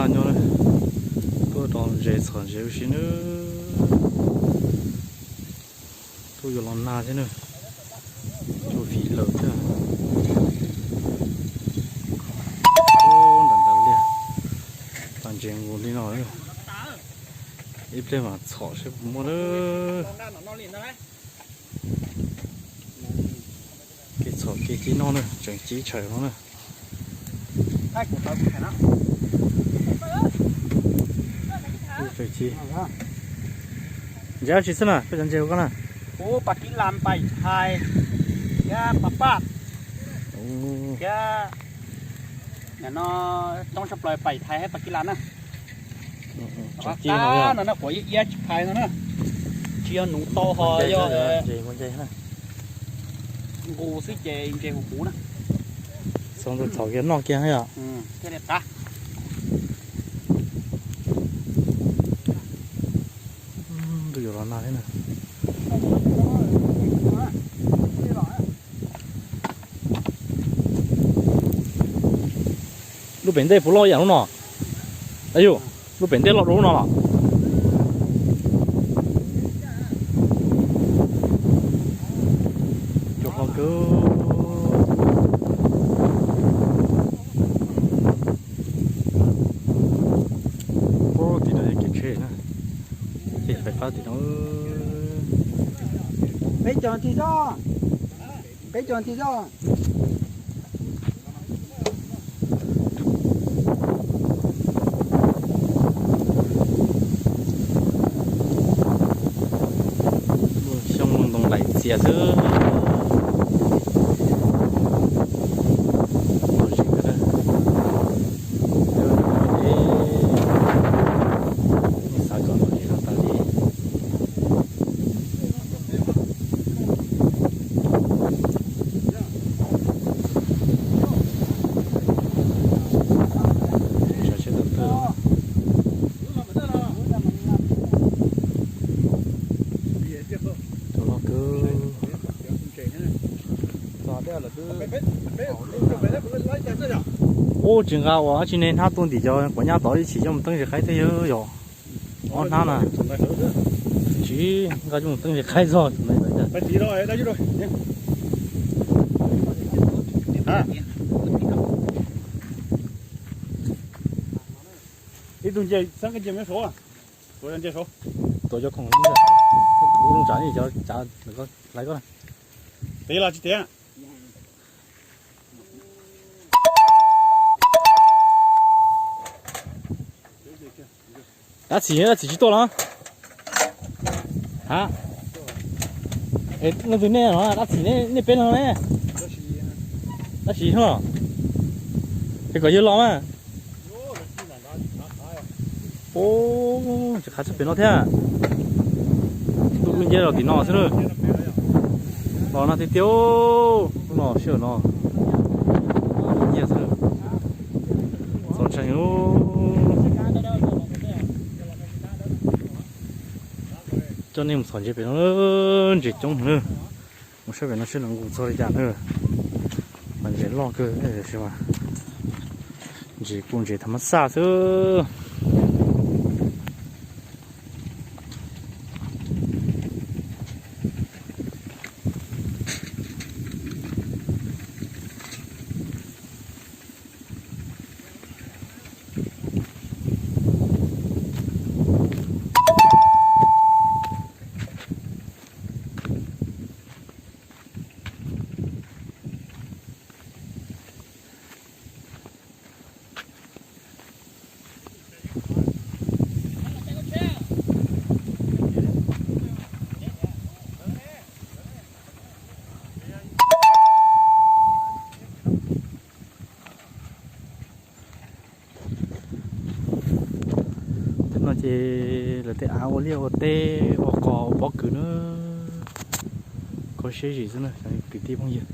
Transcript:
Nyob na, tuaj rau ntses txhom ntses ua si na. Tuaj yuav los nag thiab na, cua vim lawm thiab. Nram nram liaj, tas ntses nkaus li no. Ib pliag mam txhom seb puas muaj na. Kev txhom kev cib noj na, tseem cib tshais no na. Ntses dab tsi xwb na, koj cov ntses ua koj na? Kuv pas kib las pais thais, thiab pas paj, thiab no coob tshaj plaws pais thais thiab pas kib las na. Qab no na, quav iab iab tsis phais no na. Tsis yog nuv tau ho yog nqus xwb ces ntses huv huv na. Txhoov tus txhaum kiag noj kiag yom. Thiaj li qab. Ntuj yuav los nag thiab na. Lub pem ntej puas loj ib yam lub no? Yus, lub pem ntej loj dua lub no los? Cua hlob kawg. Ub, tim no yog kev tsheb na, ces fais fab tim no. Peb cov ntsis zoj, peb cov ntsis zoj. Xyoob ntoo laim txias xwb. Pom zis xav kom pom zis no tas li. Sawv tsheb tawm tawm. Cua loj kawg. Ub, tsis nqa ua dab tsi ne, hnab tuaj ntim cov quav nyab tod ib chim coj mus teeb zes qaib thiab yog. Ob hnab na. Tsis nqa coj mus teeb zes qaib txog. Ib tug nce, txhab nqe nce me saud, tuav cov khoom, kuv zoo tsam cov hlais koj na. Tiav los tsis tiav? Dab txim, dab txim tsis tuaj los? Ha, leej twg nej no, dab txim nej peb leeg ne? Dab tsi no? Es kom yawg los mas. Ub, tsis qhav tshaj pem no thiab. Ntuj lub nceb los tim no xwb na. Los nag tiag tiag, lub no sij hawm no. Nyiaj xwb. Txaus ntshai. Coj nej mus txhom ntses pem no, ntses coob heev na. Mus saib pem no seb lawv nqus txog li cas na. Mas ntses loj kawg, ntses kuj ntses tham mab xaj xwb. Thaum no ces lawv tej av ua liaj ua teb ua qos ua pob kws na. Kho siab zim xwb na cov kwv tij phooj ywg.